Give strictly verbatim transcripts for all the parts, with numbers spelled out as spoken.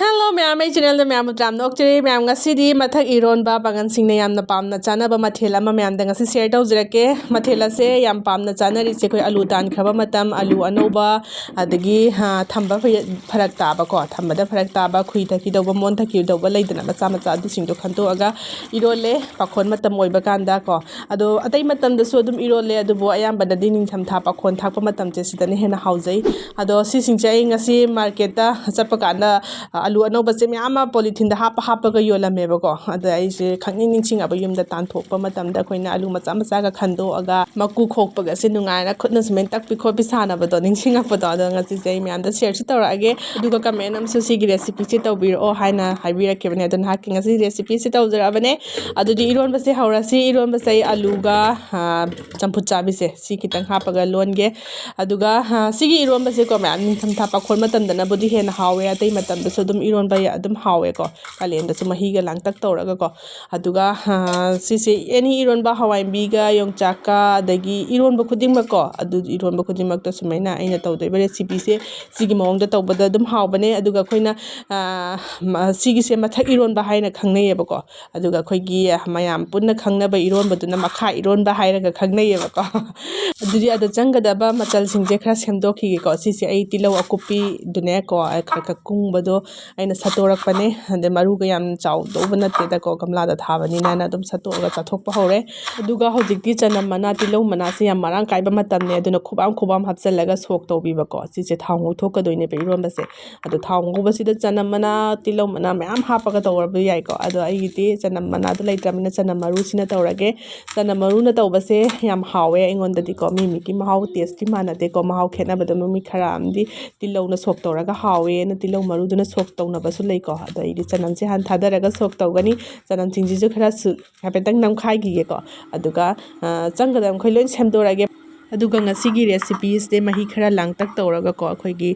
Hello ꯃꯌꯥꯝ, ꯑꯩ channelꯗ ꯃꯌꯥꯝꯕꯨ ꯇꯔꯥꯝꯅ ꯑꯣꯛꯆꯔꯤ꯫ ꯃꯌꯥꯝ, ꯉꯁꯤꯗꯤ ꯃꯊꯛ ꯏꯔꯣꯟꯕ, ꯄꯥꯡꯒꯟꯁꯤꯡꯅ ꯌꯥꯝꯅ ꯄꯥꯝꯅ ꯆꯥꯅꯕ ꯃꯊꯦꯜ ꯑꯃ ꯃꯌꯥꯝꯗ ꯉꯁꯤ share ꯇꯧꯖꯔꯛꯀꯦ꯫ ꯃꯊꯦꯜ ꯑꯁꯦ ꯌꯥꯝ ꯄꯥꯝꯅ ꯆꯥꯅꯔꯤꯁꯦ ꯑꯩꯈꯣꯏ ꯑꯂꯨ ꯇꯥꯟꯈ꯭ꯔꯕ ꯃꯇꯝ, ꯑꯂꯨ ꯑꯅꯧꯕ, ꯑꯗꯒꯤ, ꯍꯥ, ꯊꯝꯕ ꯐ-, ꯐꯔꯛ ꯇꯥꯕꯀꯣ, ꯊꯝꯕꯗ ꯐꯔꯛ ꯇꯥꯕ, ꯈꯨꯏꯊꯈꯤꯗꯧꯕ, ꯃꯣꯟꯊꯈꯤꯗꯧꯕ ꯂꯩꯗꯅ, ꯃꯆꯥ ꯃꯆꯥ, ꯑꯗꯨꯁꯤꯡꯗꯣ ꯈꯟꯇꯣꯛꯑꯒ ꯏꯔꯣꯜꯂꯦ꯫ ꯄꯥꯈꯣꯟ ꯃꯇꯝ ꯑꯣꯏꯕ ꯀꯥꯟꯗ ꯀꯣ, ꯑꯗꯣ ꯑꯇꯩ ꯃꯇꯝꯗꯁꯨ ꯑꯗꯨꯝ ꯏꯔꯣꯜꯂꯦ, ꯑꯗꯨꯕꯨ ꯑꯌꯥꯝꯕꯅꯗꯤ ꯅꯤꯡꯊꯝꯊꯥ ꯄꯥꯈꯣꯟ ꯊꯥꯛꯄ ꯃꯇꯝꯁꯦ ꯁꯤꯗꯅ ꯍꯦꯟꯅ ꯍꯥꯎꯖꯩ꯫ ꯑꯗꯣ ꯁꯤꯁꯤꯡꯁꯦ ꯑꯩ ꯉꯁꯤ marketꯇ ꯆꯠꯄ ꯀꯥꯟꯗ ꯑꯂꯨ ꯑꯅꯧꯕꯁꯦ ꯃꯌꯥꯝ ꯑꯃ polytheneꯗ ꯍꯥꯞꯄ ꯍꯥꯞꯄꯒ ꯌꯣꯜꯂꯝꯃꯦꯕꯀꯣ꯫ ꯑꯗ ꯑꯩꯁꯦ ꯈꯪꯅꯤꯡ ꯅꯤꯡꯁꯤꯡꯉꯕ ꯌꯨꯝꯗ ꯇꯥꯟꯊꯣꯛꯄ ꯃꯇꯝꯗ ꯑꯩꯈꯣꯏꯅ ꯑꯂꯨ ꯃꯆꯥ ꯃꯆꯥꯒ ꯈꯟꯗꯣꯛꯑꯒ ꯃꯀꯨ ꯈꯣꯛꯄꯒꯁꯦ ꯅꯨꯡꯉꯥꯏꯅ ꯈꯨꯠꯅ ꯁꯨꯃꯥꯏꯅ ꯇꯛꯄꯤ ꯈꯣꯠꯄꯤ ꯁꯥꯟꯅꯕꯗꯣ ꯅꯤꯡꯁꯤꯡꯉꯛꯄꯗꯣ꯫ ꯑꯗꯣ ꯉꯁꯤꯁꯦ ꯑꯩ ꯃꯌꯥꯝꯗ shareꯁꯨ ꯇꯧꯔꯛꯑꯒꯦ꯫ ꯑꯗꯨꯒ comment ꯑꯃꯁꯨ ꯁꯤꯒꯤ recipeꯁꯦ ꯇꯧꯕꯤꯔꯛꯑꯣ ꯍꯥꯏꯅ ꯍꯥꯏꯕꯤꯔꯛꯈꯤꯕꯅꯦ꯫ ꯑꯗꯣ ꯅꯍꯥꯛꯀꯤ ꯉꯁꯤ recipeꯁꯦ ꯇꯧꯖꯔꯛꯑꯕꯅꯦ꯫ ꯑꯗꯨꯗꯤ ꯏꯔꯣꯟꯕꯁꯦ ꯍꯧꯔꯁꯤ꯫ ꯏꯔꯣꯟꯕꯁꯦ ꯑꯩ ꯑꯂꯨꯒ, ꯑ, ꯆꯝꯐꯨꯠ ꯆꯥꯕꯤꯁꯦ ꯁꯤ ꯈꯤꯇꯪ ꯍꯥꯞꯄꯒ ꯂꯣꯟꯒꯦ꯫ ꯑꯗꯨꯒ, ꯑ, ꯁꯤꯒꯤ ꯏꯔꯣꯟꯕꯁꯦꯀꯣ ꯃꯌꯥꯝ ꯅꯤꯡꯊꯝꯊꯥ ꯄꯥꯈꯣꯟ ꯃꯇꯝꯗꯅꯕꯨꯗꯤ ꯍꯦꯟꯅ ꯍꯥꯎꯋꯦ꯫ ꯑꯇꯩ ꯃꯇꯝꯗꯁꯨ ꯑꯗꯨꯝ ꯏꯔꯣꯟꯕ ꯌꯥ-, ꯑꯗꯨꯝ ꯍꯥꯎꯋꯦꯀꯣ꯫ ꯀꯥꯂꯦꯟꯗꯁꯨ ꯃꯍꯤꯒ ꯂꯥꯡꯇꯛ ꯇꯧꯔꯒꯀꯣ꯫ ꯑꯗꯨꯒ, ꯑ, ꯁꯤꯁꯦ any ꯏꯔꯣꯟꯕ, ꯍꯋꯥꯏꯟꯕꯤꯒ, ꯌꯣꯡꯆꯥꯛꯀ, ꯑꯗꯒꯤ ꯏꯔꯣꯟꯕ ꯈꯨꯗꯤꯡꯃꯛꯀꯣ, ꯑꯗꯨ ꯏꯔꯣꯟꯕ ꯈꯨꯗꯤꯡꯃꯛꯇ ꯁꯨꯃꯥꯏꯅ ꯑꯩꯅ ꯇꯧꯗꯣꯏꯕ recipeꯁꯦ ꯁꯤꯒꯤ ꯃꯑꯣꯡꯗ ꯇꯧꯕꯗ ꯑꯗꯨꯝ ꯍꯥꯎꯕꯅꯦ꯫ ꯑꯗꯨꯒ ꯑꯩꯈꯣꯏꯅ, ꯑ, ꯃ-, ꯁꯤꯒꯤꯁꯦ ꯃꯊꯛ ꯏꯔꯣꯟꯕ ꯍꯥꯏꯅ ꯈꯪꯅꯩꯌꯦꯕꯀꯣ꯫ ꯑꯗꯨꯒ ꯑꯩꯈꯣꯏꯒꯤ ꯃꯌꯥꯝ ꯄꯨꯟꯅ ꯈꯪꯅꯕ ꯏꯔꯣꯟꯕꯗꯨꯅ ꯃꯈꯥ ꯏꯔꯣꯟꯕ ꯍꯥꯏꯔꯒ ꯈꯪꯅꯩꯌꯦꯕꯀꯣ꯫ ꯑꯗꯨꯗꯤ ꯑꯗꯣ ꯆꯪꯒꯗꯕ ꯃꯆꯜꯁꯤꯡꯁꯦ ꯈꯔ ꯁꯦꯝꯗꯣꯛꯈꯤꯒꯦꯀꯣ꯫ ꯁꯤꯁꯦ ꯑꯩ ꯇꯤꯜꯍꯧ ꯑꯀꯨꯞꯄꯤꯗꯨꯅꯦꯀꯣ, ꯈꯔ ꯈꯔ ꯀꯨꯡꯕꯗꯣ ꯑꯩꯅ ꯁꯠꯇꯣꯔꯛꯄꯅꯦ꯫ ꯑꯗꯩ ꯃꯔꯨꯒ ꯌꯥꯝ ꯆꯥꯎꯗꯧꯕ ꯅꯠꯇꯦꯗꯀꯣ, ꯒꯝꯂꯥꯗ ꯊꯥꯕꯅꯤꯅ ꯑꯩꯅ ꯑꯗꯨꯝ ꯁꯠꯇꯣꯛꯑꯒ ꯆꯥꯊꯣꯛꯄ ꯍꯧꯔꯦ꯫ ꯑꯗꯨꯒ ꯍꯧꯖꯤꯛꯇꯤ ꯆꯅꯝ ꯃꯅꯥ, ꯇꯤꯜꯍꯧ ꯃꯅꯥꯁꯦ ꯌꯥꯝ ꯃꯔꯥꯡ ꯀꯥꯏꯕ ꯃꯇꯝꯅꯦ, ꯑꯗꯨꯅ ꯈꯨꯕꯥꯝ ꯈꯨꯕꯥꯝ ꯍꯥꯞꯆꯜꯂꯒ ꯁꯣꯛ ꯇꯧꯕꯤꯕꯀꯣ꯫ ꯁꯤꯁꯦ ꯊꯥꯎ ꯉꯧꯊꯣꯛꯀꯗꯣꯏꯅꯦꯕ ꯏꯔꯣꯟꯕꯁꯦ꯫ ꯑꯗꯣ ꯊꯥꯎ ꯉꯧꯕꯁꯤꯗ ꯆꯅꯝ ꯃꯅꯥ, ꯇꯤꯜꯍꯧ ꯃꯅꯥ ꯃꯌꯥꯝ ꯍꯥꯞꯄꯒ ꯇꯧꯔꯕ ꯌꯥꯏꯀꯣ꯫ ꯑꯗꯣ ꯑꯩꯒꯤꯗꯤ ꯆꯅꯝ ꯃꯅꯥꯗꯣ ꯂꯩꯇ꯭ꯔꯕꯅꯤꯅ ꯆꯅꯝ ꯃꯔꯨꯁꯤꯅ ꯇꯧꯔꯒꯦ꯫ ꯆꯅꯝ ꯃꯔꯨꯅ ꯇꯧꯕꯁꯦ ꯌꯥꯝ ꯍꯥꯎꯋꯦ ꯑꯩꯉꯣꯟꯗꯗꯤꯀꯣ꯫ ꯃꯤ ꯃꯤꯒꯤ ꯃꯍꯥꯎ, tasteꯀꯤ ꯃꯥꯟꯅꯗꯦꯀꯣ꯫ ꯃꯍꯥꯎ ꯈꯦꯠꯅꯕꯗ ꯃꯤ ꯈꯔ ꯑꯃꯗꯤ ꯇꯤꯜꯍꯧꯅ ꯁꯣꯛ ꯇꯧꯔꯒ ꯍꯥꯎꯋꯦꯅ ꯇꯤꯜꯍꯧ ꯃꯔꯨꯗꯨꯅ ꯁꯣꯛ ꯇꯧꯅꯕꯁꯨ ꯂꯩꯀꯣ꯫ ꯑꯗꯣ ꯑꯩꯗꯤ ꯆꯅꯝꯁꯦ ꯍꯥꯟꯅ ꯊꯥꯗꯔꯒ ꯁꯣꯛ ꯇꯧꯒꯅꯤ꯫ ꯆꯅꯝꯁꯤꯡꯁꯤꯁꯨ ꯈꯔꯁꯨ ꯍꯥꯏꯐꯦꯠꯇꯪ ꯅꯝꯈꯥꯏꯈꯤꯒꯦꯀꯣ꯫ ꯑꯗꯨꯒ, ꯑ, ꯆꯪꯒꯗꯕ ꯃꯈꯩ ꯂꯣꯏ ꯁꯦꯝꯗꯣꯔꯛꯑꯒꯦ꯫ ꯑꯗꯨꯒ ꯉꯁꯤꯒꯤ recipeꯁꯦ ꯃꯍꯤ ꯈꯔ ꯂꯥꯡꯇꯛ ꯇꯧꯔꯒꯀꯣ, ꯑꯩꯈꯣꯏꯒꯤ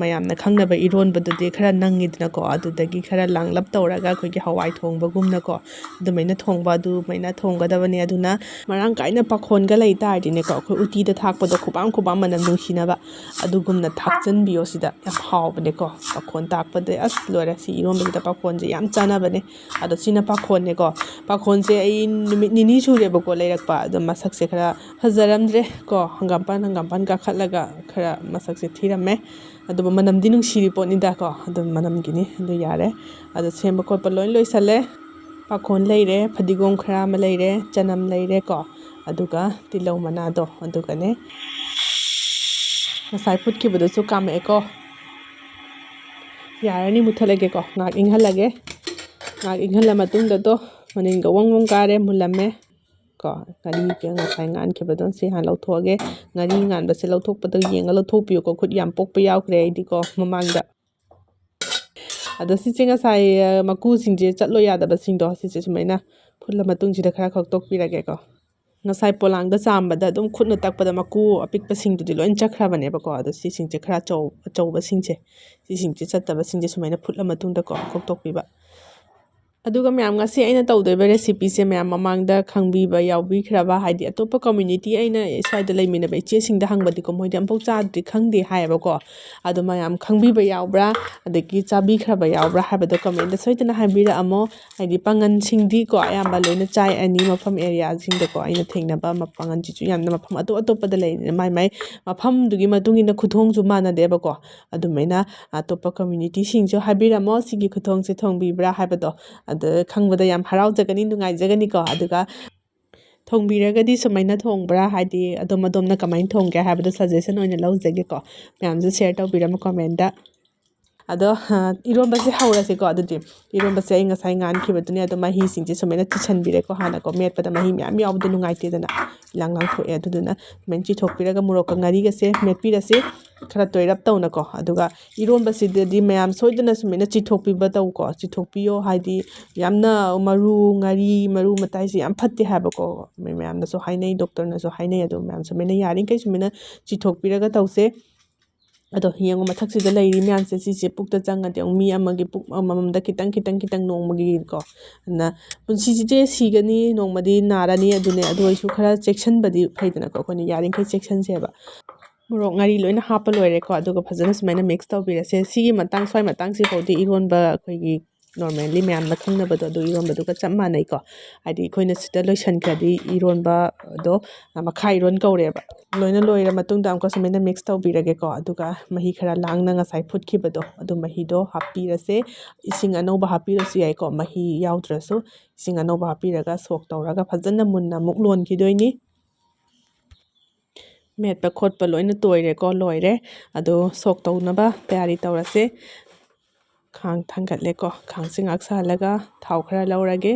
ꯃꯌꯥꯝꯅ ꯈꯪꯅꯕ ꯏꯔꯣꯟꯕꯗꯨꯗꯤ ꯈꯔ ꯅꯪꯉꯤꯗꯅꯀꯣ, ꯑꯗꯨꯗꯒꯤ ꯈꯔ ꯂꯥꯡꯂꯞ ꯇꯧꯔꯒ ꯑꯩꯈꯣꯏꯒꯤ ꯍꯋꯥꯏ ꯊꯣꯡꯕꯒꯨꯝꯅꯀꯣ, ꯑꯗꯨꯃꯥꯏꯅ ꯊꯣꯡꯕ, ꯑꯗꯨꯃꯥꯏꯅ ꯊꯣꯡꯒꯗꯕꯅꯦ꯫ ꯑꯗꯨꯅ ꯃꯔꯥꯡ ꯀꯥꯏꯅ ꯄꯥꯈꯣꯟꯒ ꯂꯩ ꯇꯥꯔꯗꯤꯅꯦꯀꯣ, ꯑꯩꯈꯣꯏ ꯎꯇꯤꯗ ꯊꯥꯛꯄꯗꯣ ꯈꯨꯕꯥꯝ ꯈꯨꯕꯥꯝ ꯃꯅꯝ ꯅꯨꯡꯁꯤꯅꯕ ꯑꯗꯨꯒꯨꯝꯅ ꯊꯥꯛꯆꯟꯕꯤꯌꯣ ꯁꯤꯗ꯫ ꯌꯥꯝ ꯍꯥꯎꯕꯅꯦꯀꯣ ꯄꯥꯈꯣꯟ ꯊꯥꯛꯄꯗ꯫ ꯑꯁ, ꯂꯣꯏꯔꯦ, ꯁꯤ ꯏꯔꯣꯟꯕꯁꯤꯗ ꯄꯥꯈꯣꯟꯁꯦ ꯌꯥꯝ ꯆꯥꯟꯅꯕꯅꯦ꯫ ꯑꯗꯣ ꯁꯤꯅ ꯄꯥꯈꯣꯟꯅꯦꯀꯣ꯫ ꯄꯥꯈꯣꯟꯁꯦ ꯑꯩ ꯅꯨꯃꯤꯠ ꯅꯤꯅꯤ ꯁꯨꯔꯦꯕꯀꯣ ꯂꯩꯔꯛꯄ꯫ ꯑꯗꯣ ꯃꯁꯛꯁꯦ ꯈꯔ ꯐꯖꯔꯝꯗ꯭ꯔꯦ ꯀꯣ, ꯍꯪꯒꯥꯝꯄꯥꯟ, ꯍꯪꯒꯥꯝꯄꯥꯟ ꯀꯥꯈꯠꯂꯒ ꯈꯔ ꯃꯁꯛꯁꯦ ꯊꯤꯔꯝꯃꯦ꯫ ꯑꯗꯨꯕꯨ ꯃꯅꯝꯗꯤ ꯅꯨꯡꯁꯤꯔꯤ ꯄꯣꯠꯅꯤꯗ ꯀꯣ, ꯑꯗꯨꯝ ꯃꯅꯝꯒꯤꯅꯤ꯫ ꯑꯗꯨ ꯌꯥꯔꯦ꯫ ꯑꯗꯣ ꯁꯦꯝꯕ ꯈꯣꯠꯄ ꯂꯣꯏ ꯂꯣꯏꯁꯜꯂꯦ꯫ ꯄꯥꯈꯣꯟ ꯂꯩꯔꯦ, ꯐꯗꯤꯒꯣꯝ ꯈꯔ ꯑꯃ ꯂꯩꯔꯦ, ꯆꯅꯝ ꯂꯩꯔꯦ ꯀꯣ, ꯑꯗꯨꯒ ꯇꯤꯜꯍꯧ ꯃꯅꯥꯗꯣ ꯑꯗꯨꯒꯅꯦ꯫ ꯉꯁꯥꯏ ꯐꯨꯠꯈꯤꯕꯗꯨꯁꯨ ꯀꯥꯝꯃꯛꯑꯦꯀꯣ꯫ ꯌꯥꯔꯅꯤ, ꯃꯨꯠꯊꯠꯂꯒꯦꯀꯣ, ꯉꯥꯏꯍꯥꯛ ꯏꯪꯍꯜꯂꯒꯦ꯫ ꯉꯥꯏꯍꯥꯛ ꯏꯪꯍꯜꯂ ꯃꯇꯨꯡꯗꯗꯣ ꯃꯅꯤꯟꯒ ꯋꯪ ꯋꯪ ꯀꯥꯔꯦ, ꯃꯨꯜꯂꯝꯃꯦ ꯀꯣ꯫ ꯉꯥꯔꯤꯒ ꯉꯁꯥꯏ ꯉꯥꯟꯈꯤꯕꯗꯣ ꯁꯤ ꯍꯥꯟꯅ ꯂꯧꯊꯣꯛꯑꯒꯦ꯫ ꯉꯥꯔꯤ ꯉꯥꯟꯕꯁꯦ ꯂꯧꯊꯣꯛꯄꯗ ꯌꯦꯡꯉ ꯂꯧꯊꯣꯛꯄꯤꯌꯨꯀꯣ, ꯈꯨꯠ ꯌꯥꯝ ꯄꯣꯛꯄ ꯌꯥꯎꯈ꯭ꯔꯦ ꯑꯩꯗꯤꯀꯣ ꯃꯃꯥꯡꯗ꯫ ꯑꯗꯣ ꯁꯤꯁꯦ ꯉꯁꯥꯏ, ꯑ, ꯃꯀꯨꯁꯤꯡꯁꯦ ꯆꯠꯂꯣ ꯌꯥꯗꯕꯁꯤꯡꯗꯣ ꯁꯤꯁꯦ ꯁꯨꯃꯥꯏꯅ ꯐꯨꯠꯂ ꯃꯇꯨꯡꯁꯤꯗ ꯈꯔ ꯈꯣꯛꯇꯣꯛꯄꯤꯔꯒꯦꯀꯣ꯫ ꯉꯁꯥꯏ ꯄꯣꯂꯥꯡꯗ ꯆꯥꯝꯕꯗ ꯑꯗꯨꯝ ꯈꯨꯠꯅ ꯇꯛꯄꯗ ꯃꯀꯨ ꯑꯄꯤꯛꯄꯁꯤꯡꯗꯨꯗꯤ ꯂꯣꯏ ꯆꯠꯈ꯭ꯔꯕꯅꯦꯕꯀꯣ꯫ ꯑꯗꯣ ꯁꯤꯁꯤꯡꯁꯦ ꯈꯔ ꯑꯆꯧ-, ꯑꯆꯧꯕꯁꯤꯡꯁꯦ, ꯁꯤꯁꯤꯡꯁꯦ ꯆꯠꯇꯕꯁꯤꯡꯁꯦ ꯁꯨꯃꯥꯏꯅ ꯐꯨꯠꯂ ꯃꯇꯨꯡꯗꯀꯣ ꯈꯣꯛꯇꯣꯛꯄꯤꯕ꯫ ꯑꯗꯨꯒ ꯃꯌꯥꯝ, ꯉꯁꯤ ꯑꯩꯅ ꯇꯧꯗꯣꯏꯕ recipeꯁꯦ ꯃꯌꯥꯝ ꯃꯃꯥꯡꯗ ꯈꯪꯕꯤꯕ ꯌꯥꯎꯕꯤꯈ꯭ꯔꯕ? ꯍꯥꯏꯗꯤ ꯑꯇꯣꯞꯄ community, ꯑꯩꯅ ꯁ꯭ꯋꯥꯏꯗ ꯂꯩꯃꯤꯟꯅꯕ ꯏꯆꯦꯁꯤꯡꯗ ꯍꯪꯕꯗꯤꯀꯣ, ꯃꯣꯏꯗꯤ ꯑꯝꯐꯥꯎ ꯆꯥꯗ꯭ꯔꯤ, ꯈꯪꯗꯦ ꯍꯥꯏꯌꯦꯕꯀꯣ꯫ ꯑꯗꯣ ꯃꯌꯥꯝ ꯈꯪꯕꯤꯕ ꯌꯥꯎꯕ꯭ꯔꯥ, ꯑꯗꯒꯤ ꯆꯥꯕꯤꯈ꯭ꯔꯕ ꯌꯥꯎꯕ꯭ꯔꯥ ꯍꯥꯏꯕꯗꯣ commentꯗ ꯁꯣꯏꯗꯅ ꯍꯥꯏꯕꯤꯔꯛꯑꯝꯃꯣ꯫ ꯍꯥꯏꯗꯤ ꯄꯥꯡꯒꯟꯁꯤꯡꯗꯤꯀꯣ ꯑꯌꯥꯝꯕ ꯂꯣꯏꯅ ꯆꯥꯏ, ꯑꯅꯤ ꯃꯐꯝ areaꯁꯤꯡꯗꯀꯣ꯫ ꯑꯩꯅ ꯊꯦꯡꯅꯕ ꯃ-, ꯄꯥꯡꯒꯟꯁꯤꯁꯨ ꯌꯥꯝꯅ ꯃꯐꯝ ꯑꯇꯣꯞ ꯑꯇꯣꯞꯄꯗ ꯂꯩꯔꯤꯅꯦ, ꯃꯥꯏ ꯃꯥꯏ ꯃꯐꯝꯗꯨꯒꯤ ꯃꯇꯨꯡ ꯏꯟꯅ ꯈꯨꯊꯣꯡꯁꯨ ꯃꯥꯟꯅꯗꯦꯕꯀꯣ꯫ ꯑꯗꯨꯃꯥꯏꯅ ꯑꯇꯣꯞꯄ communityꯁꯤꯡꯁꯨ ꯍꯥꯏꯕꯤꯔꯝꯃꯣ, ꯁꯤꯒꯤ ꯈꯨꯊꯣꯡꯁꯦ ꯊꯣꯡꯕꯤꯕ꯭ꯔꯥ ꯍꯥꯏꯕꯗꯣ꯫ ꯑꯗꯨ ꯈꯪꯕꯗ ꯌꯥꯝ ꯍꯔꯥꯎꯖꯒꯅꯤ, ꯅꯨꯡꯉꯥꯏꯖꯒꯅꯤꯀꯣ꯫ ꯑꯗꯨꯒ ꯊꯣꯡꯕꯤꯔꯒꯗꯤ ꯁꯨꯃꯥꯏꯅ ꯊꯣꯡꯕ꯭ꯔꯥ, ꯍꯥꯏꯗꯤ ꯑꯗꯣꯝ ꯑꯗꯣꯝꯅ ꯀꯃꯥꯏꯅ ꯊꯣꯡꯒꯦ ꯍꯥꯏꯕꯗꯣ suggestion ꯑꯣꯏꯅ ꯂꯧꯖꯒꯦꯀꯣ꯫ ꯃꯌꯥꯝꯁꯨ share ꯇꯧꯕꯤꯔꯝꯃꯣ commentꯗ꯫ ꯑꯗꯣ ꯏꯔꯣꯟꯕꯁꯦ ꯍꯧꯔꯁꯤꯀꯣ꯫ ꯑꯗꯨꯗꯤ ꯏꯔꯣꯟꯕꯁꯦ ꯑꯩ ꯉꯁꯥꯏ ꯉꯥꯟꯈꯤꯕꯗꯨꯅꯦ, ꯑꯗꯣ ꯃꯍꯤꯁꯤꯡꯁꯦ ꯁꯨꯃꯥꯏꯅ ꯆꯤꯁꯟꯕꯤꯔꯦꯀꯣ꯫ ꯍꯥꯟꯅꯀꯣ ꯃꯦꯠꯄꯗ ꯃꯍꯤ ꯃꯌꯥꯝ ꯌꯥꯎꯕꯗꯣ ꯅꯨꯡꯉꯥꯏꯇꯦꯗꯅ, ꯏꯂꯥꯡ ꯂꯥꯡꯊꯣꯛꯑꯦ꯫ ꯑꯗꯨꯗꯨꯅ ꯁꯨꯃꯥꯏꯅ ꯆꯤꯊꯣꯛꯄꯤꯔꯒ ꯃꯣꯔꯣꯛꯀ ꯉꯥꯔꯤꯒꯁꯦ ꯃꯦꯠꯄꯤꯔꯁꯤ ꯈꯔ ꯇꯣꯏꯔꯞ ꯇꯧꯅꯀꯣ꯫ ꯑꯗꯨꯒ ꯏꯔꯣꯟꯕꯁꯤꯗꯗꯤ ꯃꯌꯥꯝ ꯁꯣꯏꯗꯅ ꯁꯨꯃꯥꯏꯅ ꯆꯤꯊꯣꯛꯄꯤꯕ ꯇꯧꯀꯣ꯫ ꯆꯤꯊꯣꯛꯄꯤꯌꯣ ꯍꯥꯏꯗꯤ ꯌꯥꯝꯅ ꯃꯔꯨ, ꯉꯥꯔꯤ, ꯃꯔꯨ ꯃꯇꯥꯏꯁꯦ ꯌꯥꯝ ꯐꯠꯇꯦ ꯍꯥꯏꯕꯀꯣ꯫ ꯃꯌꯥꯝꯅꯁꯨ ꯍꯥꯏꯅꯩ, ꯗꯣꯛꯇꯔꯅꯁꯨ ꯍꯥꯏꯅꯩ꯫ ꯑꯗꯣ ꯃꯌꯥꯝ ꯁꯨꯃꯥꯏꯅ ꯌꯥꯔꯤꯈꯩ ꯁꯨꯃꯥꯏꯅ ꯆꯤꯊꯣꯛꯄꯤꯔꯒ ꯇꯧꯁꯦ꯫ ꯑꯗꯣ ꯌꯦꯡꯉꯣ, ꯃꯊꯛꯁꯤꯗ ꯂꯩꯔꯤ ꯃꯌꯥꯝꯁꯦ, ꯁꯤꯁꯦ ꯄꯨꯛꯇ ꯆꯪꯉꯗꯤ ꯑꯃꯨꯛ ꯃꯤ ꯑꯃꯒꯤ ꯄꯨꯛ ꯑꯃꯃꯝꯗ ꯈꯤꯇꯪ ꯈꯤꯇꯪ ꯈꯤꯇꯪ ꯅꯣꯡꯃꯒꯤꯀꯣ꯫ ꯑꯗꯨꯅ ꯄꯨꯟꯁꯤꯁꯦ ꯁꯤꯒꯅꯤ, ꯅꯣꯡꯃꯗꯤ ꯅꯥꯔꯅꯤ꯫ ꯑꯗꯨꯅꯦ, ꯑꯗꯨ ꯑꯣꯏꯔꯁꯨ ꯈꯔ ꯆꯦꯛꯁꯤꯟꯕꯗꯤ ꯐꯩꯗꯅꯀꯣ꯫ ꯑꯩꯈꯣꯏꯅ ꯌꯥꯔꯤꯈꯩ ꯆꯦꯛꯁꯤꯟꯁꯦꯕ꯫ ꯃꯣꯔꯣꯛ ꯉꯥꯔꯤ ꯂꯣꯏꯅ ꯍꯥꯞꯄ ꯂꯣꯏꯔꯦꯀꯣ꯫ ꯑꯗꯨꯒ ꯐꯖꯅ ꯁꯨꯃꯥꯏꯅ ꯃꯤꯛꯁ ꯇꯧꯕꯤꯔꯁꯦ꯫ ꯁꯤꯒꯤ ꯃꯇꯥꯡ, ꯁ꯭ꯋꯥꯏ ꯃꯇꯥꯡꯁꯤꯐꯥꯎꯗꯤ ꯏꯔꯣꯟꯕ ꯑꯩꯈꯣꯏꯒꯤ ꯅꯣꯔꯃꯦꯜꯂꯤ ꯃꯌꯥꯝꯅ ꯈꯪꯅꯕꯗꯣ, ꯑꯗꯨ ꯏꯔꯣꯟꯕꯗꯨꯒ ꯆꯞ ꯃꯥꯟꯅꯩꯀꯣ꯫ ꯍꯥꯏꯗꯤ ꯑꯩꯈꯣꯏꯅ ꯁꯤꯗ ꯂꯣꯏꯁꯤꯟꯈ꯭ꯔꯗꯤ ꯏꯔꯣꯟꯕꯗꯣ ꯃꯈꯥ ꯏꯔꯣꯟ ꯀꯧꯔꯦꯕ꯫ ꯂꯣꯏꯅ ꯂꯣꯏꯔ ꯃꯇꯨꯡꯗ ꯑꯃꯨꯛꯀ ꯁꯨꯃꯥꯏꯅ ꯃꯤꯛꯁ ꯇꯧꯕꯤꯔꯒꯦꯀꯣ꯫ ꯑꯗꯨꯒ ꯃꯍꯤ ꯈꯔ ꯂꯥꯡꯅ ꯉꯁꯥꯏ ꯐꯨꯠꯈꯤꯕꯗꯣ, ꯑꯗꯨ ꯃꯍꯤꯗꯣ ꯍꯥꯞꯄꯤꯔꯁꯦ꯫ ꯏꯁꯤꯡ ꯑꯅꯧꯕ ꯍꯥꯞꯄꯤꯔꯁꯨ ꯌꯥꯏꯀꯣ, ꯃꯍꯤ ꯌꯥꯎꯗ꯭ꯔꯁꯨ꯫ ꯏꯁꯤꯡ ꯑꯅꯧꯕ ꯍꯥꯞꯄꯤꯔꯒ ꯁꯣꯛ ꯇꯧꯔꯒ ꯐꯖꯅ ꯃꯨꯟꯅ ꯑꯃꯨꯛ ꯂꯣꯟꯈꯤꯗꯣꯏꯅꯤ꯫ ꯃꯦꯠꯄ ꯈꯣꯠꯄ ꯂꯣꯏꯅ ꯇꯣꯏꯔꯦꯀꯣ, ꯂꯣꯏꯔꯦ꯫ ꯑꯗꯣ ꯁꯣꯛ ꯇꯧꯅꯕ ꯇꯌꯥꯔꯤ ꯇꯧꯔꯁꯦ꯫ ꯈꯥꯡ ꯊꯥꯡꯒꯠꯂꯦꯀꯣ꯫ ꯈꯥꯡꯁꯦ ꯉꯥꯏꯍꯥꯛ ꯁꯥꯍꯜꯂꯒ ꯊꯥꯎ ꯈꯔ ꯂꯧꯔꯒꯦ꯫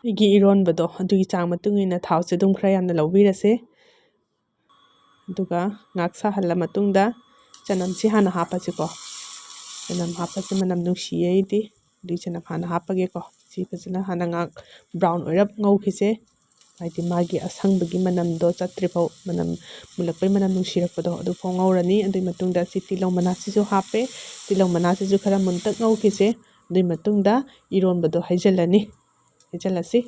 ꯑꯩꯒꯤ ꯏꯔꯣꯟꯕꯗꯣ ꯑꯗꯨꯒꯤ ꯆꯥꯡ ꯃꯇꯨꯡ ꯏꯟꯅ ꯊꯥꯎꯁꯦ ꯑꯗꯨꯝ ꯈꯔ ꯌꯥꯝꯅ ꯂꯧꯕꯤꯔꯁꯦ꯫ ꯑꯗꯨꯒ ꯉꯥꯏꯍꯥꯛ ꯁꯥꯍꯜꯂ ꯃꯇꯨꯡꯗ ꯆꯅꯝꯁꯤ ꯍꯥꯟꯅ ꯍꯥꯞꯄꯁꯤꯀꯣ꯫ ꯆꯅꯝ ꯍꯥꯞꯄꯁꯦ ꯃꯅꯝ ꯅꯨꯡꯁꯤꯌꯦ ꯑꯩꯗꯤ꯫ ꯑꯗꯨꯒꯤ ꯆꯅꯝ ꯍꯥꯟꯅ ꯍꯥꯞꯄꯒꯦꯀꯣ꯫ ꯁꯤ ꯐꯖꯅ ꯍꯥꯟꯅ ꯉꯥꯏꯍꯥꯛ ꯕ꯭ꯔꯥꯎꯟ ꯑꯣꯏꯔꯞ ꯉꯧꯈꯤꯁꯦ꯫ ꯍꯥꯏꯗꯤ ꯃꯥꯒꯤ ꯑꯁꯪꯕꯒꯤ ꯃꯅꯝꯗꯣ ꯆꯠꯇ꯭ꯔꯤꯐꯥꯎ, ꯃꯅꯝ ꯃꯨꯜꯂꯛꯄꯩ ꯃꯅꯝ ꯅꯨꯡꯁꯤꯔꯛꯄꯗꯣ ꯑꯗꯨꯐꯥꯎ ꯉꯧꯔꯅꯤ꯫ ꯑꯗꯨꯒꯤ ꯃꯇꯨꯡꯗ ꯁꯤ ꯇꯤꯜꯍꯧ ꯃꯅꯥꯁꯤꯁꯨ ꯍꯥꯞꯄꯦ꯫ ꯇꯤꯜꯍꯧ ꯃꯅꯥꯁꯤꯁꯨ ꯈꯔ ꯃꯨꯟꯇꯛ ꯉꯧꯈꯤꯁꯦ꯫ ꯑꯗꯨꯒꯤ ꯃꯇꯨꯡꯗ ꯏꯔꯣꯟꯕꯗꯣ ꯍꯩꯖꯤꯜꯂꯅꯤ꯫ ꯍꯩꯖꯤꯜꯂꯁꯤ꯫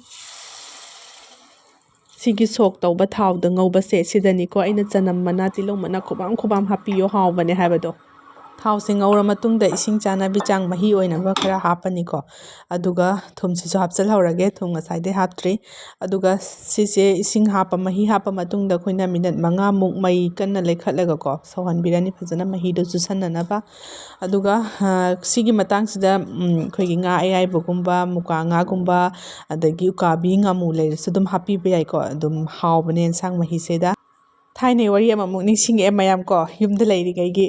ꯁꯤꯒꯤ ꯁꯣꯛ ꯇꯧꯕ ꯊꯥꯎꯗ ꯉꯧꯕꯁꯦ ꯁꯤꯗꯅꯤꯀꯣ ꯑꯩꯅ ꯆꯅꯝ ꯃꯅꯥ, ꯇꯤꯜꯍꯧ ꯃꯅꯥ ꯈꯨꯕꯥꯝ ꯈꯨꯕꯥꯝ ꯍꯥꯞꯄꯤꯌꯣ, ꯍꯥꯎꯕꯅꯦ ꯍꯥꯏꯕꯗꯣ꯫ ꯊꯥꯎꯁꯦ ꯉꯧꯔ ꯃꯇꯨꯡꯗ ꯏꯁꯤꯡ ꯆꯥꯅꯕꯤ ꯆꯥꯡ ꯃꯍꯤ ꯑꯣꯏꯅꯕ ꯈꯔ ꯍꯥꯞꯄꯅꯤꯀꯣ꯫ ꯑꯗꯨꯒ ꯊꯨꯝꯁꯤꯁꯨ ꯍꯥꯞꯆꯤꯜꯍꯧꯔꯒꯦ, ꯊꯨꯝ ꯉꯁꯥꯏꯗꯩ ꯍꯥꯞꯇ꯭ꯔꯤ꯫ ꯑꯗꯨꯒ ꯁꯤꯁꯦ ꯏꯁꯤꯡ ꯍꯥꯞꯄ, ꯃꯍꯤ ꯍꯥꯞꯄ ꯃꯇꯨꯡꯗ ꯑꯩꯈꯣꯏꯅ ꯃꯤꯅꯠ ꯃꯉꯥꯃꯨꯛ ꯃꯩ ꯀꯟꯅ ꯂꯩꯈꯠꯂꯒꯀꯣ ꯁꯧꯍꯟꯕꯤꯔꯅꯤ ꯐꯖꯅ, ꯃꯍꯤꯗꯣ ꯆꯨꯁꯟꯅꯅꯕ꯫ ꯑꯗꯨꯒ ꯁꯤꯒꯤ ꯃꯇꯥꯡꯁꯤꯗ ꯑꯩꯈꯣꯏꯒꯤ ꯉꯥ ꯑꯌꯥꯏꯕꯒꯨꯝꯕ, ꯃꯨꯀꯥ ꯉꯥꯒꯨꯝꯕ, ꯑꯗꯒꯤ ꯎꯀꯥꯕꯤ, ꯉꯥꯃꯨ ꯂꯩꯔꯁꯨ ꯑꯗꯨꯝ ꯍꯥꯞꯄꯤꯕ ꯌꯥꯏꯀꯣ꯫ ꯑꯗꯨꯝ ꯍꯥꯎꯕꯅꯦ ꯑꯦꯟꯁꯥꯡ ꯃꯍꯤꯁꯤꯗ꯫ ꯊꯥꯏꯅꯩ ꯋꯥꯔꯤ ꯑꯃꯃꯨꯛ ꯅꯤꯡꯁꯤꯡꯉꯛꯑꯦ ꯃꯌꯥꯝ ꯀꯣ, ꯌꯨꯝꯗ ꯂꯩꯔꯤꯉꯩꯒꯤ꯫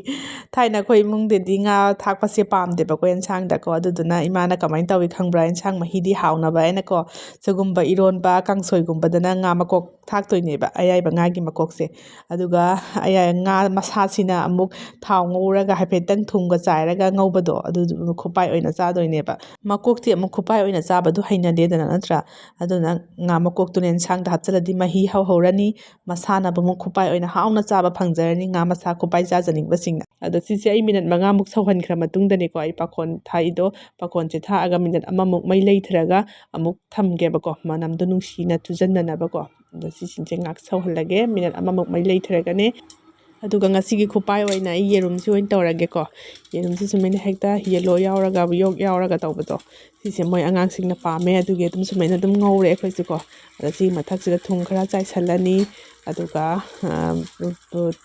ꯊꯥꯏꯅ ꯑꯩꯈꯣꯏ ꯏꯃꯨꯡꯗꯗꯤ ꯉꯥ ꯊꯥꯛꯄꯁꯦ ꯄꯥꯝꯗꯦꯕꯀꯣ ꯌꯦꯟꯁꯥꯡꯗꯀꯣ꯫ ꯑꯗꯨꯗꯨꯅ ꯏꯃꯥꯅ ꯀꯃꯥꯏꯅ ꯇꯧꯏ ꯈꯪꯕ꯭ꯔꯥ? ꯌꯦꯟꯁꯥꯡ ꯃꯍꯤꯗꯤ ꯍꯥꯎꯅꯕ ꯍꯥꯏꯅꯀꯣ, ꯁꯤꯒꯨꯝꯕ ꯏꯔꯣꯟꯕ, ꯀꯥꯡꯁꯣꯏꯒꯨꯝꯕꯗꯅ ꯉꯥ ꯃꯀꯣꯛ ꯊꯥꯛꯇꯣꯏꯅꯦꯕ, ꯑꯌꯥꯏꯕ ꯉꯥꯒꯤ ꯃꯀꯣꯛꯁꯦ꯫ ꯑꯗꯨꯒ ꯑꯌꯥꯏ-, ꯉꯥ ꯃꯁꯥꯁꯤꯅ ꯑꯃꯨꯛ ꯊꯥꯎ ꯉꯧꯔꯒ ꯍꯥꯏꯐꯦꯠꯇꯪ ꯊꯨꯝꯒ ꯆꯥꯏꯔꯒ ꯉꯧꯕꯗꯣ, ꯑꯗꯨ ꯈꯨꯄꯥꯏ ꯑꯣꯏꯅ ꯆꯥꯗꯣꯏꯅꯦꯕ꯫ ꯃꯀꯣꯛꯇꯤ ꯑꯃꯨꯛ ꯈꯨꯄꯥꯏ ꯑꯣꯏꯅ ꯆꯥꯕꯗꯨ ꯍꯩꯅꯗꯦꯗꯅ, ꯅꯠꯇ꯭ꯔꯥ? ꯑꯗꯨꯅ ꯉꯥ ꯃꯀꯣꯛꯇꯨꯅ ꯌꯦꯟꯁꯥꯡꯗ ꯍꯥꯞꯆꯤꯜꯂꯗꯤ ꯃꯍꯤ ꯍꯧꯍꯧꯔꯅꯤ, ꯃꯁꯥꯅꯕꯨ ꯑꯃꯨꯛ ꯈꯨꯄꯥꯏ ꯑꯣꯏꯅ ꯍꯥꯎꯅ ꯆꯥꯕ ꯐꯪꯖꯔꯅꯤ, ꯉꯥ ꯃꯁꯥ ꯈꯨꯄꯥꯏ ꯆꯥꯖꯅꯤꯡꯕꯁꯤꯡꯅ꯫ ꯑꯗꯣ ꯁꯤꯁꯦ ꯑꯩ ꯃꯤꯅꯠ ꯃꯉꯥꯃꯨꯛ ꯁꯧꯍꯟꯈ꯭ꯔ ꯃꯇꯨꯡꯗꯅꯦꯀꯣ ꯑꯩ ꯄꯥꯈꯣꯟ ꯊꯥꯛꯏꯗꯣ꯫ ꯄꯥꯈꯣꯟꯁꯦ ꯊꯥꯛꯑꯒ ꯃꯤꯅꯠ ꯑꯃꯃꯨꯛ ꯃꯩ ꯂꯩꯊꯔꯒ ꯑꯃꯨꯛ ꯊꯝꯒꯦꯕꯀꯣ, ꯃꯅꯝꯗꯣ ꯅꯨꯡꯁꯤꯅ ꯆꯨꯖꯟꯅꯅꯕꯀꯣ꯫ ꯑꯗꯣ ꯁꯤꯁꯤꯡꯁꯦ ꯉꯥꯛ ꯁꯧꯍꯜꯂꯒꯦ, ꯃꯤꯅꯠ ꯑꯃꯃꯨꯛ ꯃꯩ ꯂꯩꯊꯔꯒꯅꯦ꯫ ꯑꯗꯨꯒ ꯉꯁꯤꯒꯤ ꯈꯨꯄꯥꯏ ꯑꯣꯏꯅ ꯑꯩ ꯌꯦꯔꯨꯝꯁꯤ ꯑꯣꯏꯅ ꯇꯧꯔꯒꯦꯀꯣ꯫ ꯌꯦꯔꯨꯝꯁꯤ ꯁꯨꯃꯥꯏꯅ ꯍꯦꯛꯇ ꯌꯦꯂꯣ ꯌꯥꯎꯔꯒ, ꯌꯣꯛ ꯌꯥꯎꯔꯒ ꯇꯧꯕꯗꯣ, ꯁꯤꯁꯦ ꯃꯣꯏ ꯑꯉꯥꯡꯁꯤꯡꯅ ꯄꯥꯝꯃꯦ, ꯑꯗꯨꯒꯤ ꯑꯗꯨꯝ ꯁꯨꯃꯥꯏꯅ ꯑꯗꯨꯝ ꯉꯧꯔꯦ ꯑꯩꯈꯣꯏꯁꯨꯀꯣ꯫ ꯑꯗ ꯁꯤꯒꯤ ꯃꯊꯛꯁꯤꯗ ꯊꯨꯝ ꯈꯔ ꯆꯥꯏꯁꯤꯜꯂꯅꯤ, ꯑꯗꯨꯒ, ꯑ,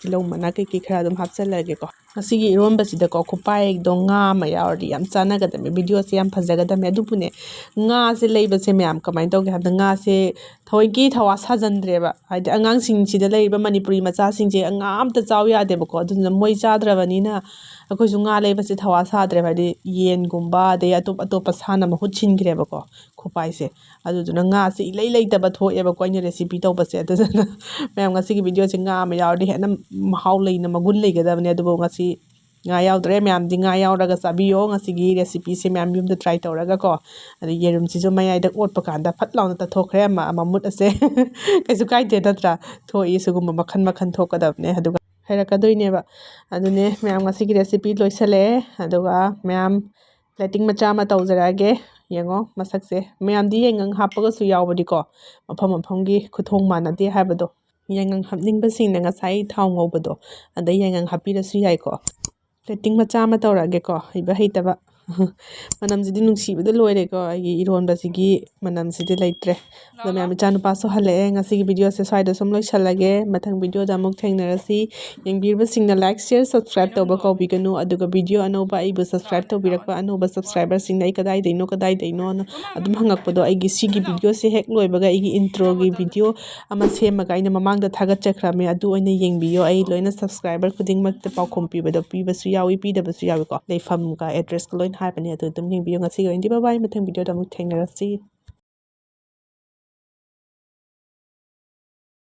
ꯇꯤꯜꯍꯧ ꯃꯅꯥ ꯀꯩꯀꯩ ꯈꯔ ꯑꯗꯨꯝ ꯍꯥꯞꯆꯤꯜꯂꯒꯦꯀꯣ꯫ ꯉꯁꯤꯒꯤ ꯏꯔꯣꯟꯕꯁꯤꯗꯀꯣ ꯈꯨꯄꯥꯏꯗꯣ ꯉꯥ ꯑꯃ ꯌꯥꯎꯔꯗꯤ ꯌꯥꯝ ꯆꯥꯟꯅꯒꯗꯕꯅꯦ, ꯚꯤꯗꯤꯑꯣꯁꯦ ꯌꯥꯝ ꯐꯖꯒꯗꯕꯅꯦ꯫ ꯑꯗꯨꯕꯨꯅꯦ, ꯉꯥꯁꯦ ꯂꯩꯕꯁꯦ ꯃꯌꯥꯝ ꯀꯃꯥꯏꯅ ꯇꯧꯒꯦ ꯍꯥꯏꯕꯗ, ꯉꯥꯁꯦ ꯊꯑꯣꯏꯀꯤ ꯊꯧꯋꯥ ꯁꯥꯖꯟꯗ꯭ꯔꯦꯕ꯫ ꯍꯥꯏꯗꯤ ꯑꯉꯥꯡꯁꯤꯡꯁꯤꯗ ꯂꯩꯔꯤꯕ ꯃꯅꯤꯄꯨꯔꯤ ꯃꯆꯥꯁꯤꯡꯁꯦ ꯉꯥ ꯑꯝꯇ ꯆꯥꯎ ꯌꯥꯗꯦꯕꯀꯣ꯫ ꯑꯗꯨꯗꯨꯅ ꯃꯣꯏ ꯆꯥꯗ꯭ꯔꯕꯅꯤꯅ ꯑꯩꯈꯣꯏꯁꯨ ꯉꯥ ꯂꯩꯕꯁꯦ ꯊꯧꯋꯥ ꯁꯥꯗ꯭ꯔꯦꯕ꯫ ꯍꯥꯏꯗꯤ ꯌꯦꯟꯒꯨꯝꯕ, ꯑꯗꯩ ꯑꯇꯣꯞ ꯑꯇꯣꯞꯄ ꯁꯥꯅ ꯃꯍꯨꯠ ꯁꯤꯟꯈ꯭ꯔꯦꯕꯀꯣ ꯈꯨꯄꯥꯏꯁꯦ꯫ ꯑꯗꯨꯗꯨꯅ ꯉꯥꯁꯦ ꯏꯂꯩ ꯂꯩꯇꯕ ꯊꯣꯛꯑꯦꯕꯀꯣ ꯑꯩꯅ ꯔꯦꯁꯤꯄꯤ ꯇꯧꯕꯁꯦ꯫ ꯑꯗꯨꯗꯨꯅ ꯃꯌꯥꯝ ꯉꯁꯤꯒꯤ ꯚꯤꯗꯤꯑꯣꯁꯦ ꯉꯥ ꯑꯃ ꯌꯥꯎꯔꯗꯤ ꯍꯦꯟꯅ ꯃꯍꯥꯎ ꯂꯩꯅ ꯃꯒꯨꯟ ꯂꯩꯒꯗꯕꯅꯦ꯫ ꯑꯗꯨꯕꯨ ꯉꯁꯤ ꯉꯥ ꯌꯥꯎꯗ꯭ꯔꯦ꯫ ꯃꯌꯥꯝꯗꯤ ꯉꯥ ꯌꯥꯎꯔꯒ ꯆꯥꯕꯤꯌꯣ ꯉꯁꯤꯒꯤ ꯔꯦꯁꯤꯄꯤꯁꯦ ꯃꯌꯥꯝ ꯌꯨꯝꯗ ꯇ꯭ꯔꯥꯏ ꯇꯧꯔꯒꯀꯣ꯫ ꯑꯗꯩ ꯌꯦꯔꯨꯝꯁꯤꯁꯨ ꯃꯌꯥꯏꯗ ꯑꯣꯠꯄ ꯀꯥꯟꯗ ꯐꯠ ꯂꯥꯎꯅ ꯇꯠꯊꯣꯛꯈ꯭ꯔꯦ ꯑꯃ, ꯑꯃ ꯃꯨꯠ ꯑꯁꯦ꯫ ꯀꯩꯁꯨ ꯀꯥꯏꯗꯦ ꯅꯠꯇ꯭ꯔꯥ? ꯊꯣꯛꯏ, ꯁꯤꯒꯨꯝꯕ ꯃꯈꯟ ꯃꯈꯟ ꯊꯣꯛꯀꯗꯕꯅꯦ꯫ ꯑꯗꯨꯒ ꯍꯩꯔꯛꯀꯗꯣꯏꯅꯦꯕ꯫ ꯑꯗꯨꯅꯦ ꯃꯌꯥꯝ ꯉꯁꯤꯒꯤ ꯔꯦꯁꯤꯄꯤ ꯂꯣꯏꯁꯜꯂꯛꯑꯦ꯫ ꯑꯗꯨꯒ ꯃꯌꯥꯝ ꯄ꯭ꯂꯦꯇꯤꯡ ꯃꯆꯥ ꯑꯃ ꯇꯧꯖꯔꯛꯑꯒꯦ꯫ ꯌꯦꯡꯉꯣ ꯃꯁꯛꯁꯦ꯫ ꯃꯌꯥꯝꯗꯤ ꯌꯥꯏꯉꯪ ꯍꯥꯞꯄꯒꯁꯨ ꯌꯥꯎꯕꯅꯤꯀꯣ꯫ ꯃꯐꯝ ꯃꯐꯝꯒꯤ ꯈꯨꯊꯣꯡ ꯃꯥꯟꯅꯗꯦ ꯍꯥꯏꯕꯗꯣ꯫ ꯌꯥꯏꯉꯪ ꯍꯥꯞꯅꯤꯡꯕꯁꯤꯡꯅ ꯉꯁꯥꯏ ꯊꯥꯎ ꯉꯧꯕꯗꯣ, ꯑꯗꯩ ꯌꯥꯏꯉꯪ ꯍꯥꯞꯄꯤꯔꯁꯨ ꯌꯥꯏꯀꯣ꯫ ꯄ꯭ꯂꯦꯇꯤꯡ ꯃꯆꯥ ꯑꯃ ꯇꯧꯔꯛꯑꯒꯦꯀꯣ, ꯍꯩꯕ ꯍꯩꯇꯕ꯫ ꯃꯅꯝꯁꯤꯗꯤ ꯅꯨꯡꯁꯤꯕꯗ ꯂꯣꯏꯔꯦꯀꯣ꯫ ꯑꯩꯒꯤ ꯏꯔꯣꯟꯕꯁꯤꯒꯤ ꯃꯅꯝꯁꯤꯗꯤ ꯂꯩꯇ꯭ꯔꯦ꯫ ꯑꯗꯣ ꯃꯌꯥꯝ, ꯏꯆꯥꯅꯨꯄꯥꯁꯨ ꯍꯜꯂꯛꯑꯦ꯫ ꯉꯁꯤꯒꯤ video ꯁꯦ ꯁ꯭ꯋꯥꯏꯗ ꯁꯨꯝ ꯂꯣꯏꯁꯜꯂꯒꯦ꯫ ꯃꯊꯪ video ꯗ ꯑꯃꯨꯛ ꯊꯦꯡꯅꯔꯁꯤ꯫ ꯌꯦꯡꯕꯤꯔꯤꯕꯁꯤꯡꯅ like, share, subscribe ꯇꯧꯕ ꯀꯥꯎꯕꯤꯒꯅꯨ꯫ ꯑꯗꯨꯒ video ꯑꯅꯧꯕ, ꯑꯩꯕꯨ subscribe ꯇꯧꯕꯤꯔꯛꯄ ꯑꯅꯧꯕ subscriber ꯁꯤꯡꯅ "ꯑꯩ ꯀꯗꯥꯏꯗꯩꯅꯣ, ꯀꯗꯥꯏꯗꯩꯅꯣꯅ?" ꯑꯗꯨꯝ ꯍꯪꯉꯛꯄꯗꯣ, ꯑꯩꯒꯤ ꯁꯤꯒꯤ video ꯁꯦ ꯍꯦꯛ ꯂꯣꯏꯕꯒ ꯑꯩꯒꯤ intro ꯒꯤ video ꯑꯃ ꯁꯦꯝꯃꯒ ꯑꯩꯅ ꯃꯃꯥꯡꯗ ꯊꯥꯒꯠꯆꯈ꯭ꯔꯕꯅꯦ, ꯑꯗꯨ ꯑꯣꯏꯅ ꯌꯦꯡꯕꯤꯌꯣ꯫ ꯑꯩ ꯂꯣꯏꯅ subscriber ꯈꯨꯗꯤꯡꯃꯛꯇ ꯄꯥꯎꯈꯨꯝ ꯄꯤꯕꯗꯣ, ꯄꯤꯕꯁꯨ ꯌꯥꯎꯏ, ꯄꯤꯗꯕꯁꯨ ꯌꯥꯎꯏꯀꯣ꯫ ꯂꯩꯐꯝꯒ address ꯀ ꯂꯣꯏꯅ ꯍꯥꯏꯕꯅꯦ, ꯑꯗꯨ ꯑꯗꯨꯝ ꯌꯦꯡꯕꯤꯌꯣ꯫ ꯉꯁꯤꯒꯤ ꯑꯣꯏꯅꯗꯤ bye bye, ꯃꯊꯪ video ꯗ ꯑꯃꯨꯛ ꯊꯦꯡꯅꯔꯁꯤ꯫